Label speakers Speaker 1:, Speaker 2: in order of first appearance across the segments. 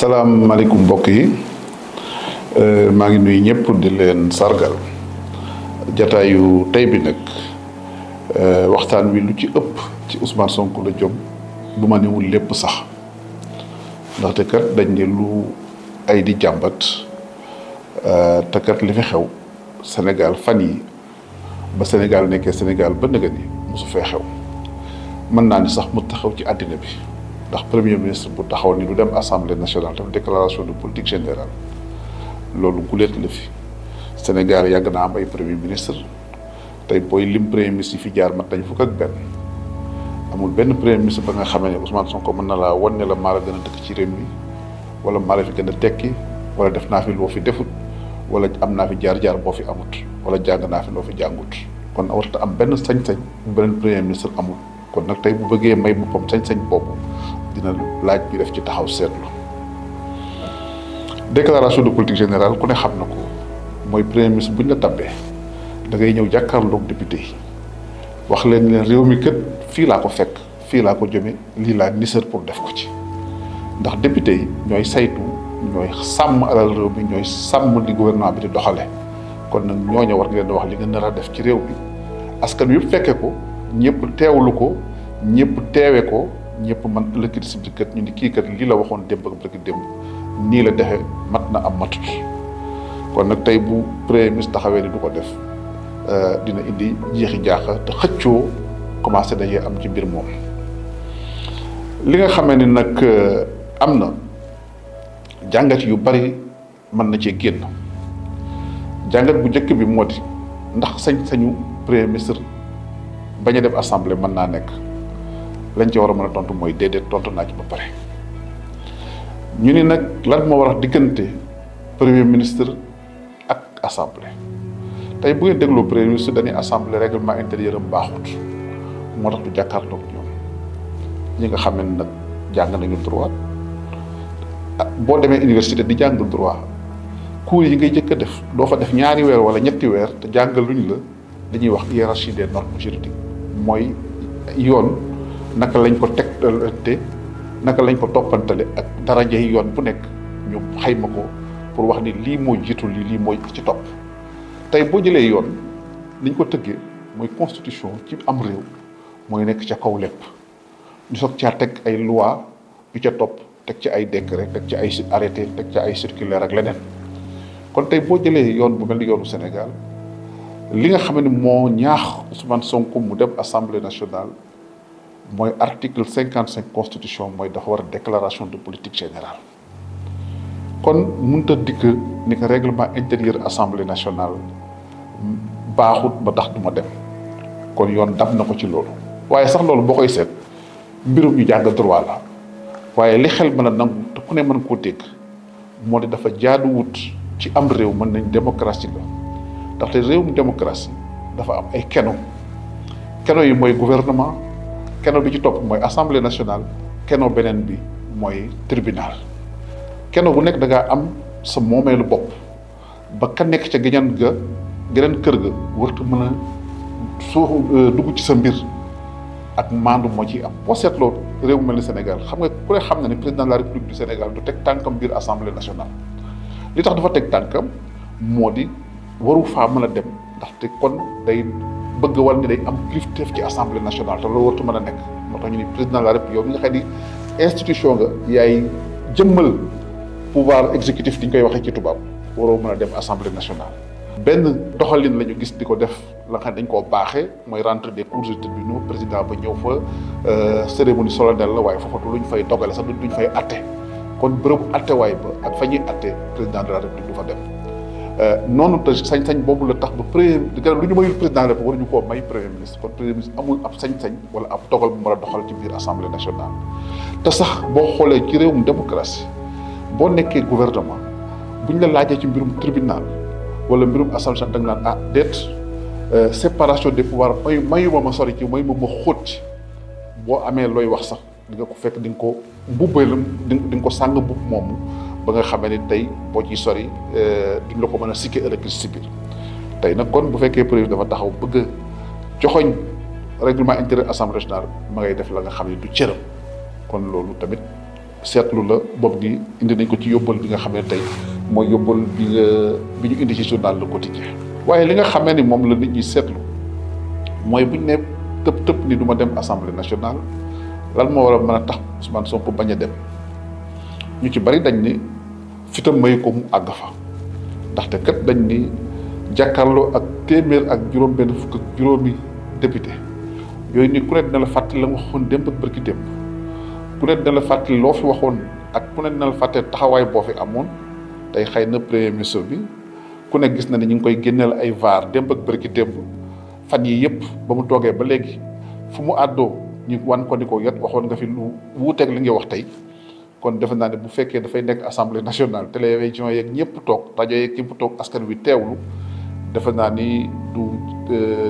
Speaker 1: salaamaaleykum mbokk yi maa ngi nuyu ñëpp di leen sargal jataayu tey bi nag waxtaan wi lu ci ëpp ci Ousmane Sonko la jëm bu ma newul lépp sax ndaxte kat dañ ne lu ay di jàmbat te kat li fi xew Sénégal fan yi ba Sénégal nekkee Sénégal ba nëgë ni mosu fee xew mën naa ni sax mu taxaw ci àddina bi. ndax premier ministre bu taxaw ni du dem assemblée nationale def déclaration de politique générale loolu guleet la fi Sénégal yàgg naa am ay premier ministre tey booy lim premier ministre yi fi jaar mat nañ fukk ak benn amul benn premier ministre ba nga xamee ne Ousmane Sonko mën na laa wan ne la maa la gën a dëkk ci réew mi wala maa la fi gën a tekki wala def naa fi loo fi defut wala am naa fi jaar-jaar boo fi amut wala jàng naa fi loo fi jàngut kon warta am benn sañ-sañ benn premier ministre amul kon nag tey bu bëggee may boppam sañ-sañ boobu dina laaj ñu def ci taxaw seetlu déclaration de politique générale ku ne xam na ko mooy premier ministre bu ñu la tabbee da ngay ñëw jàkkaarloog député yi wax leen réew mi kët fii laa ko fekk fii laa ko jëme lii laa nisër pour def ko ci ndax député yi ñooy saytu ñooy sàmm alal réew mi ñooy sàmm di gouvernement bi di doxale kon nag ñooñu war nga leen di wax li nga nar a def ci réew mi askan wi yëpp fekke ko ñëpp teewlu ko ñëpp teewe ko ñëpp man ëllëg si biir kat ñu ni kii kat lii la waxoon démb ak bëgg démb nii la defee mat na am matut kon nag tey bu premier ministre taxawee ni du ko def dina indi jeexi jaaxa te xëccoo commencé dajee am ci mbir moom. li nga xamee ni nag am na jàngat yu bari mën na cee génn jàngat bu njëkk bi moo di ndax sañ-sañu premier ministre bañ a dem assemblée mën naa nekk. lañ ci war a mën a tontu mooy déedéet tontu naa ci ba pare ñu ni nag lan moo war a diggante premier ministre ak assemblée tey bu ngeen dégloo premier ministre dañuy assemblée règlement intérieur am baaxut moo tax du jàkkaarloog ñoom ñi nga xam ne nag jàng nañu droit boo demee université di jàng droit cours yi ngay jëkk a def doo fa def ñaari weer wala ñetti weer te jàngaluñ la li ñuy wax hiérarchie des normes juridiques mooy yoon. naka lañ ko tegtalante naka lañ ko toppantale ak daraja yi yoon bu nekk ñu xayma ko pour wax ni lii moo jiitu lii mooy ci topp tey boo jëlee yoon liñ ko tëggee mooy constitution ci am réew mooy nekk ca kaw lépp ñu soog caa teg ay loi yu ca topp teg ci ay décret teg ci ay arrêté teg ci ay circulaire ak leneen kon tey boo jëlee yoon bu mel ni yoonu Sénégal li nga xam ne moo ñaax Ousmane Sonko mu dem assemblée nationale mooy article 55 constitution mooy dafa war a déclaration de politique générale kon mënut a dikk ni ko règlement intérieur assemblée nationale baaxut ba tax du ma dem kon yoon dab na ko ci loolu waaye sax loolu boo koy seet mbirum ñu jàng droit la waaye li xel mën a nangu te ku ne mën koo dégg moo di dafa jaaduwut ci am réew mën nañ démocratie la ndaxte réewum démocratie dafa am ay keno yi mooy gouvernement keno bi ci topp mooy assemblée nationale keno beneen bi mooy tribunal keno bu nekk da ngaa am sa moomeelu bopp ba ka nekk ca geneen kër ga wartu mën a soo dugg ci sa mbir ak maandu moo ci am boo seetloo réew mu mel ni Sénégal xam nga ku ne xam na ne président de la République du Sénégal du teg tànkam biir assemblée nationale li tax dafa teg tànkam moo di waru faa mën a dem ndaxte kon day bëgg wal ni day am kilifteef ci assemblée nationale te loolu wartu mën a nekk moo tax ñu ni président de la république yow mi nga xam ni institution nga yaay jëmmal pouvoir exécutif di ñu koy waxee ci tubaab waroo mën a dem assemblée nationale. benn doxalin la ñu gis di ko def la nga xam ne dañ koo baaxee mooy rentrée des cours et tribunaux président ba ñëw fa cérémonie solennelle la waaye foofatu lu ñu fay dogale sax duñ fay atte kon bërëbu attewaay ba ak fa ñuy atte président de la république du fa dem. noonu te sañ-sañ boobu la tax ba lu ñu mayul président la waruñu koo may premier ministre kon premier ministre amul ab sañ-sañ wala ab dogal bu mu war a doxal ci biir assemblée nationale te sax boo xoolee ci réewum démocratie boo nekkee gouvernement buñ la laajee ci mbirum tribunal wala mbirum assemblée da nga naan déet séparation des pouvoirs mayu ma sori ci mayu ma xóot ci boo amee looy wax sax di nga ko fekk di nga ko mbubbeelam di nga ko sàng mbubb moomu ba nga xamee ni tey boo ciy sori duñ la ko mën a sikkee ëllëg si biir tey nag kon bu fekkee président dafa taxaw bëgg a joxoñ règlement intérieur assemblée nationale ma ngay def la nga xam ne du cëram kon loolu tamit seetlu la bopp gi indi nañ ko ci yóbbal bi nga xam ne tey mooy yóbbal bi ñu indi ci journal Le Quotidien. waaye li nga xamee ni moom la nit ñi seetlu mooy buñ ne tëb ni du ma dem assemblée nationale lan moo war a mën a tax Ousmane Sonko bañ a dem ñu ci bari dañ ni fitam mayu ko mu àgg fa ndaxte kat dañ ni jàkkaarloo ak téeméer ak juróom-benn fukk ak juróomi député yooyu ni ku ne dina la fàttali la nga waxoon démb ak bërki démb ku ne dina la fàttali loo fi waxoon ak ku ne dina la fàttali taxawaay boo fi amoon tey xëy na premier ministre bi ku ne gis na ni ñu ngi koy génneel ay vaar démb ak bërki démb fan yi yëpp ba mu toogee ba léegi fu mu àddoo ñu wan ko ni ko yat waxoon nga fi lu wuuteeg li nga wax tey kon defe naa ne bu fekkee dafay nekk assemblée nationale télévision yeeg ñëpp toog rajo yeeg ñëpp toog askan wi teewlu defe naa ni du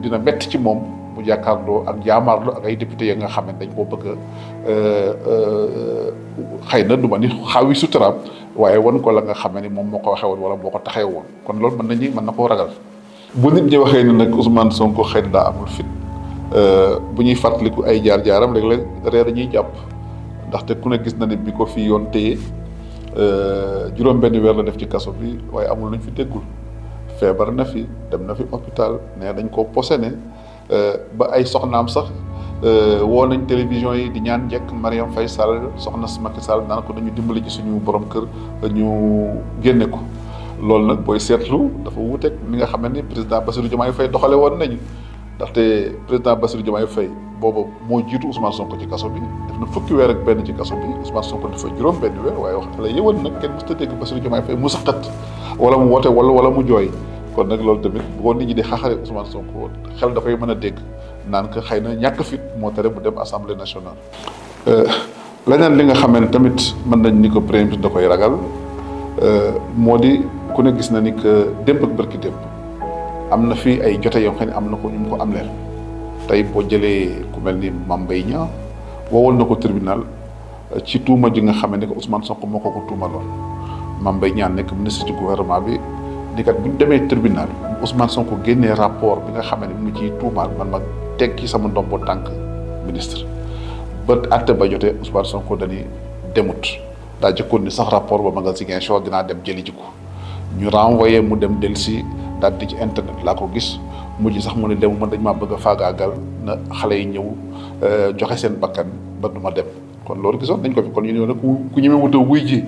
Speaker 1: dina métti ci moom mu jàkkaarloo ak jaamaarloo ak ay député ya nga xam ne dañ koo bëgg a xëy na du ma ni xaawi suturaam waaye wan ko la nga xam ne moom moo ko waxee woon wala boo ko taxee woon kon loolu mën na koo ragal. bu nit ñi waxee ni nag Ousmane Sonko xëy na daa amul fit bu ñuy fàttaliku ay jaar-jaaram léeg-léeg reer dañuy jàpp ndaxte ku ne gis na ne bi ko fi yoon téye juróom-benn weer la def ci kaso bi waaye amul luñ fi déggul feebar na fi dem na fi hôpital ne dañ ko posene ba ay soxnaam sax woo nañ télévision yi di ñaan njëkk Mariam Faye Sall soxna si Macky Sall naan ko dañu dimbali ci suñu borom kër ñu génne ko loolu nag booy seetlu dafa wuuteeg mi nga xam ne président Bassirou Diomaye Faye doxale woon nañu ndaxte président Bassirou Diomaye Faye boobu moo jiitu Ousmane Sonko ci kaso bi def na fukki weer ak benn ci kaso bi Ousmane Sonko dafa juróom benn weer waaye wax la yëwan nag kenn mosut a dégg Bassirou Diomaye Faye mu saqat wala mu woote wala mu jooy kon nag loolu tamit bu ko nit ñi di xaxale Ousmane Sonko xel da koy mën a dégg naan que xëy na ñàkk fit moo tere mu dem assemblée nationale. leneen li nga xamee ne tamit mën nañ ni ko premier ministre da koy ragal moo di ku ne gis na ni que démb ak bërki démb am na fi ay jote yoo xam ne am na ko ñu mu ko am leen tey boo jëlee ku mel ni Mame Mbaye Niang woowoon na ko tribunal ci tuuma ji nga xam ne que Ousmane Sonko moo ko tuumaloon Mame Mbaye Niang nekk ministre ci gouvernement bi ni kat bu ñu demee tribunal Ousmane Sonko génnee rapport bi nga xam ne mu ngi ciy tuumaal man ma teg ci sama ndombo tànk ministre ba àtte ba jotee Ousmane Sonko dañuy demut daa jëkkoon ni sax rapport ba ma nga Ziguinchor dinaa dem jëli ji ko ñu renvoyé mu dem dellusi daal di ci internet laa ko gis mujj sax mu ne dem man dañ maa bëgg a faagaagal na xale yi ñëw joxe seen bakkan ba du ma dem kon loolu gisoon nañ ko fi kon ñu ne nag ku ñemee wuta wuy ji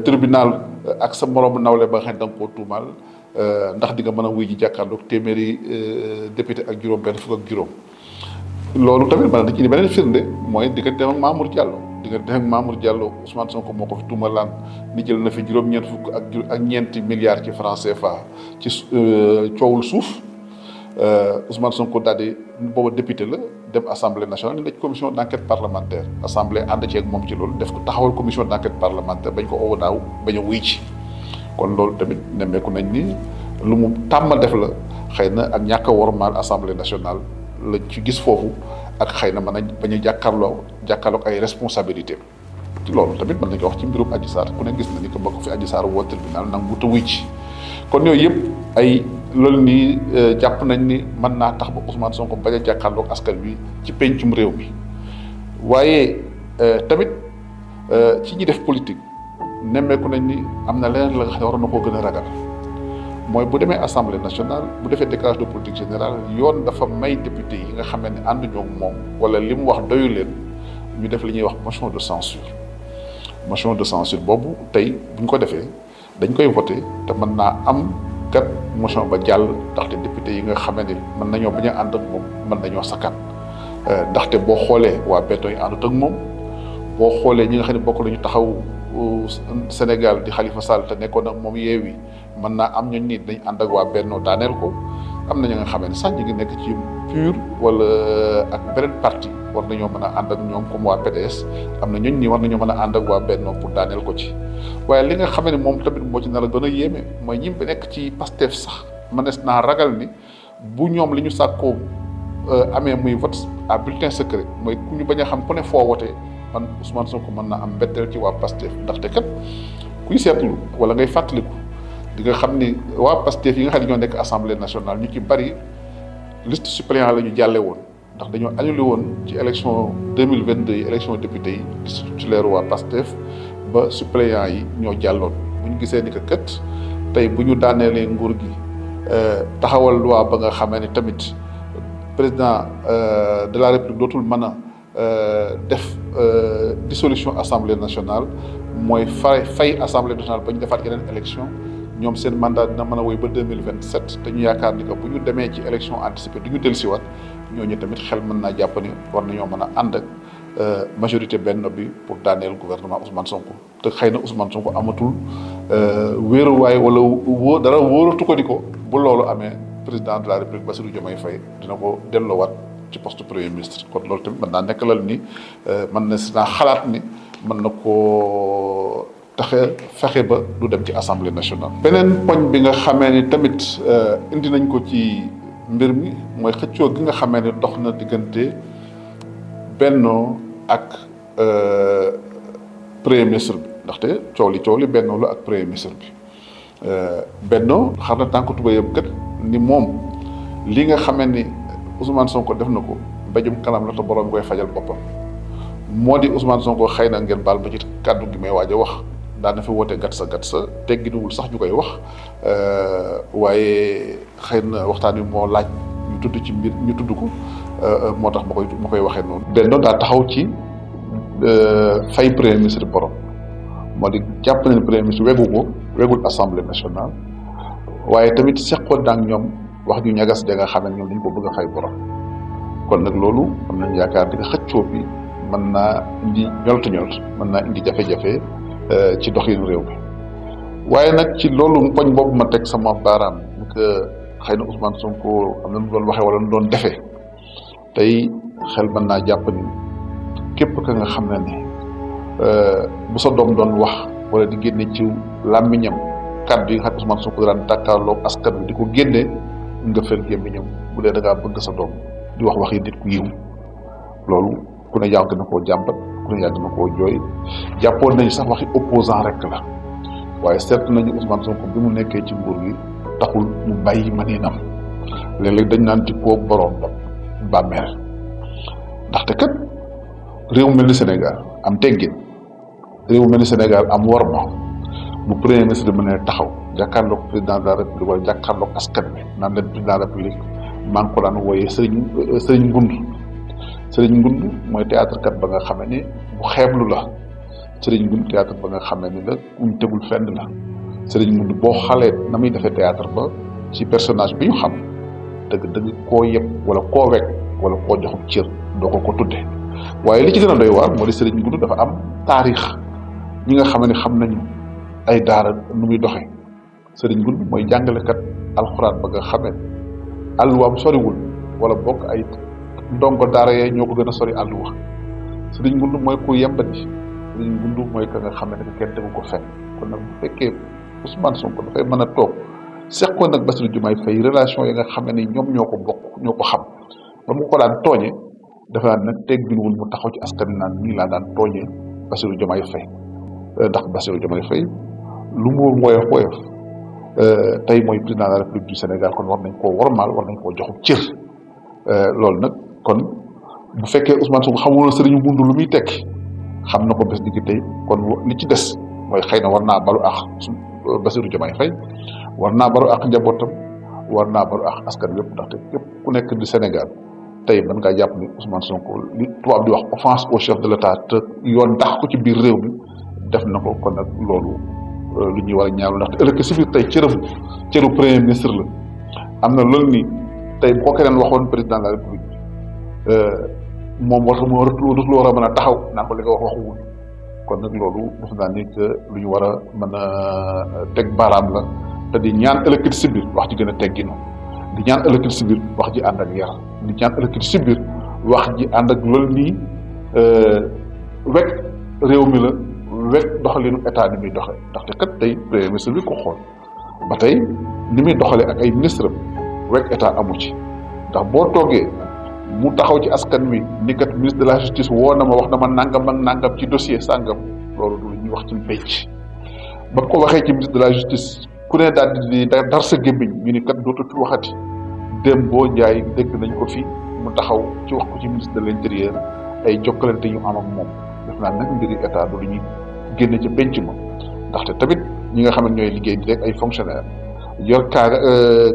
Speaker 1: tribunal ak sa moromu nawle ba nga xam ne da nga koo tuumaal ndax di nga mën a wuy ji jàkkaarloog téeméeri député ak juróom benn fukk ak juróom loolu tamit mën na ci indi beneen firnde mooy digganteem ak Mamour Diallo digganteem ak Mamour Diallo Ousmane Sonko moo ko fi tuumalaan ni jël na fi juróom-ñeent fukk ak ñeenti milliards ci franc CFA ci coowul suuf Ousmane Sonko daal di booba député la dem assemblée nationale ni la commission d' enquête parlementaire assemblée ànd ci ak moom ci loolu def ko taxawal commission d' enquête parlementaire bañ ko owu daaw bañ a wuy ci kon loolu tamit nemmeeku nañ ni lu mu tàmm def la xëy na ak ñàkk a wormaal assemblée nationale lañ ci gis foofu ak xëy na mën a bañ a jàkkaarloo ay responsabilité loolu tamit mën nañ ko wax ci mbirum Adji Sarr ku ne gis na ni que bokk fi Adji Sarr woo tribunal nangu te wuy ci kon yooyu yëpp ay loolu nii jàpp nañ ni mën naa tax ba Ousmane Sonko bañ a jàkkaarloog askan wi ci pencum réew mi waaye tamit ci ñi def politique nemmeeku nañ ni am na leneen la nga xam ne waroon na koo gën a ragal mooy bu demee assemblée nationale bu defee déclaration de politique générale yoon dafa may député yi nga xam ne ànduñoo ak moom wala li mu wax doyu leen ñu def li ñuy wax motion de censure boobu tey buñ ko defee dañ koy voté te mën naa am kat motion ba jàll ndaxte député yi nga xam ne mën nañoo bañ a ànd ak moom mën nañoo sakkan ndaxte boo xoolee waa Benno yi àndut ak moom boo xoolee ñi nga xam ne bokk nañu taxaw Sénégal di Khalifa Sall te nekkoon ak moom Yewwi mën naa am ñooñu nit dañ ànd ak waa Benno daaneel ko am na ñi nga xam ne sax ñu ngi nekk ci PUR wala ak beneen parti war nañoo mën a ànd ak ñoom comme waa PDS am na ñooñu ñi war nañoo mën a ànd ak waa Benno pour daaneel ko ci waaye li nga xam ne moom tamit moo ci nar a gën a yéeme mooy ñi nekk ci Pastef sax mënees naa ragal ni bu ñoom li ñu sàkkoo amee muy vote à bulletin secret mooy ku ñu bañ a xam ku ne foo wotee man Ousmane Sonko mën na am mbetteel ci waa Pastef ndaxte kat kuy seetlu wala ngay fàttaliku di nga xam ni waa Pastef yi nga xam ne ñoo nekk assemblée nationale ñu ci bari liste suppléant la ñu jàlle woon ndax dañoo annulé woon ci élection 2022 yi élection député yi liste titulaire waa Pastef ba suppléants yi ñoo jàlloon bu ñu gisee ni que kat tey bu ñu daaneelee nguur gi taxawal loi ba nga xamee ne tamit président de la république dootul mën a def dissolution assemblée nationale mooy fay assemblée nationale ba ñu defaat yeneen élection ñoom seen mandat dina mën a woy ba 2027 te ñu yaakaar ni que bu ñu demee ci élection anticipée du ñu dellusiwaat ñooñu tamit xel mën naa jàpp ni war nañoo mën a ànd ak majorité benn bi pour daaneel gouvernement Ousmane Sonko te xëy na Ousmane Sonko amatul wéeruwaay wala dara wóoratu ko di ko bu loolu amee président de la république Bassirou Diomaye Faye dina ko delloowaat ci poste premier ministre kon loolu tamit mën naa nekk lal ni mën na si naa xalaat ni mën na koo fexe ba du dem ci assemblée nationale. beneen poñ bi nga xamee ni tamit indi nañ ko ci mbir mi mooy xëccoo gi nga xamee ni dox na diggante Benno ak premier ministre bi ndaxte coow li Benno la ak premier ministre bi Benno xar na tànk tubayam kat ni moom li nga xamee ni Ousmane Sonko def na ko mbéjum kanam la te borom koy fajal boppam moo di Ousmane Sonko xëy na ngeen baal ma ci kàddu gi may waaj a wax daan na fi woote gat sa tegginuwul sax ñu koy wax waaye xëy na waxtaan wi moo laaj ñu tudd ci mbir ñu tudd ko moo tax ma koy waxee noonu. Benno daa taxaw ci fay premier ministre borom moo di jàpp nañu premier ministre wegul assemblée nationale waaye tamit seqoon na ak ñoom wax ñu ñagas ja nga xam ne ñoom dañu ko bëgg a fay borom kon nag loolu am nañu yaakaar di nga xëccoo bi mën naa indi ñolt mën naa indi jafe-jafe ci doxinu réew mi waaye nag ci loolu poñ boobu ma teg sama baaraam ni que xëy na Ousmane Sonko am na nu doon waxee wala nu doon defee tey xel mën naa jàpp ni képp ka nga xam ne ni bu sa doom doon wax wala di génne ci làmmiñam kàddu yi nga xam Ousmane Sonko daan tàkkaarloog askan wi di ko génne nga fel gémmiñam bu dee da ngaa bëgg sa doom di wax waxi nit ku yiw loolu ku ne yàgg na koo jàmbat ku ne yàgg na koo jooy jàppoon nañu sax waxi opposant rek la waaye seetlu nañu Ousmane Sonko bi mu nekkee ci nguur gi taxul mu bàyyi maniinam léeg-léeg dañ naan dikkoo borom bàmmeel ndaxte kat réew mel ni Sénégal am teggin réew mel ni Sénégal am worma bu premier ministre mën a taxaw jàkkaarloog président de la république wala jàkkaarloog askan bi naan leen président de la république maa ngi ko daan wooyee sëriñ ngund mooy théâtre kat ba nga xamee ni bu xeeblu la sëriñ ngund théâtre ba nga xamee ni la kuñ tegul fenn la sëriñ ngund boo xalee na muy defee théâtre ba ci personnage bi ñu xam dëgg koo yëpp wala koo wekk wala koo joxub cër doo ko tudde waaye li ci gën a doy waar moo di sëriñ ngund dafa am taarix ñi nga xam ne xam nañu ay daara nu muy doxee sëriñ ngund mooy jàngalekat alxuraan ba nga xamee àlluwaam soriwul wala bokk ay ndongo daara yee ñoo ko gën a sori àlluwa sëriñ ngund mooy ku yembati sëriñ ngund mooy ka nga xam ne kenn tegu ko fenn kon nag bu fekkee Ousmane Sonko dafay mën a toog seqoon nag Bassirou Diomaye Faye relation yi nga xam ne ñoom ñoo ko bokk ñoo ko xam ba mu ko daan tooñe dafa naan nag tegginwul mu taxaw ci askan wi naan nii laa daan tooñee Bassirou Diomaye Faye ndax Bassirou Diomaye Faye lu mu woyof tey mooy président de la république du Sénégal kon war nañ koo wormaal war nañ koo joxub cër loolu nag kon bu fekkee Ousmane Sonko xamul sëriñ Ngundu lu muy tekki xam na ko bés digg tey kon li ci des mooy xëy na war naa balu ak Bassirou Diomaye Faye war naa balu ak njabootam war naa balu ak askan yëpp ndaxte képp ku nekk di Sénégal tey mën ngaa jàpp ni Ousmane Sonko li tubaab di wax offense au chef de l'État te yoon tax ko ci biir réew mi def na ko kon nag loolu lu ñuy war a ñaawlu ndaxte ëllëg si biir tey cëru premier ministre la am na loolu ni tey bu ko keneen waxoon président de la république moom rëtul war a mën a taxaw naan ko li nga wax waxuwul kon nag loolu def naa ni que lu ñu war a mën a teg baaraam la te di ñaan ëllëg si biir wax ji gën a tegginu di ñaan ëllëg si biir wax ji ànd ak yar di ñaan ëllëg si biir wax ji ànd ak loolu nii wekk réew mi la wekk doxalinu état ni muy doxee ndaxte kat tey premier ministre bi ko xool ba tey ni muy doxalee ak ay ministre wekk état amu ci ndax boo toogee mu taxaw ci askan wi ni kat ministre de la justice woo na ma wax na ma nangam ak nangam ci dossier sàngam loolu du lu ñuy wax ci mbécc ba ko waxee ci ministre de la justice ku ne daal di dar sa gémmiñ ñu ni kat dootu fi waxati dem boo njaay dégg nañ ko fi mu taxaw ci wax ko ci ministre de l'intérieur ay jokkalante yu am ak moom def naa nag mbiri état du lu ñuy génne ca penc ma ndaxte tamit ñi nga xam ne ñooy liggéey di rek ay fonctionnaire yor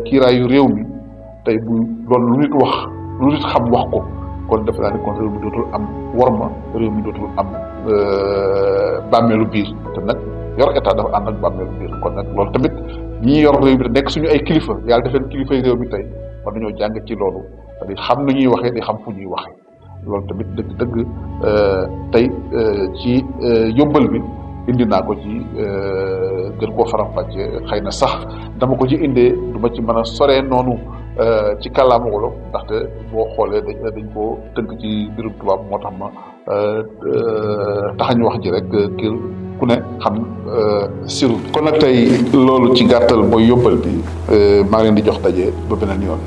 Speaker 1: kiiraayu réew mi tey bu loolu lu nit wax lu nit xam wax ko kon def naa ne kon réew mi dootul am worma réew mi dootul am bàmmeelu biir te nag yor état dafa ànd ak bàmmeelu biir kon nag loolu tamit ñi yor réew mi te nekk suñu ay kilifa yàlla defeen kilifa yi réew mi tey war nañoo jàng ci loolu di xam nu ñuy waxee di xam fu ñuy waxee loolu tamit dëgg tey ci yóbbal bi indi naa ko ci gën koo faram-fàccee xëy na sax dama ko ci indee du ma ci mën a soree noonu ci kàllaama wolof ndaxte boo xoolee dañ koo tënk ci mbirum tubaab moo tax ma taxañ wax ji rek kii ku ne xam siru kon nag tey loolu ci gàttal mooy yóbbal bi maa ngi leen di jox daje ba beneen yoon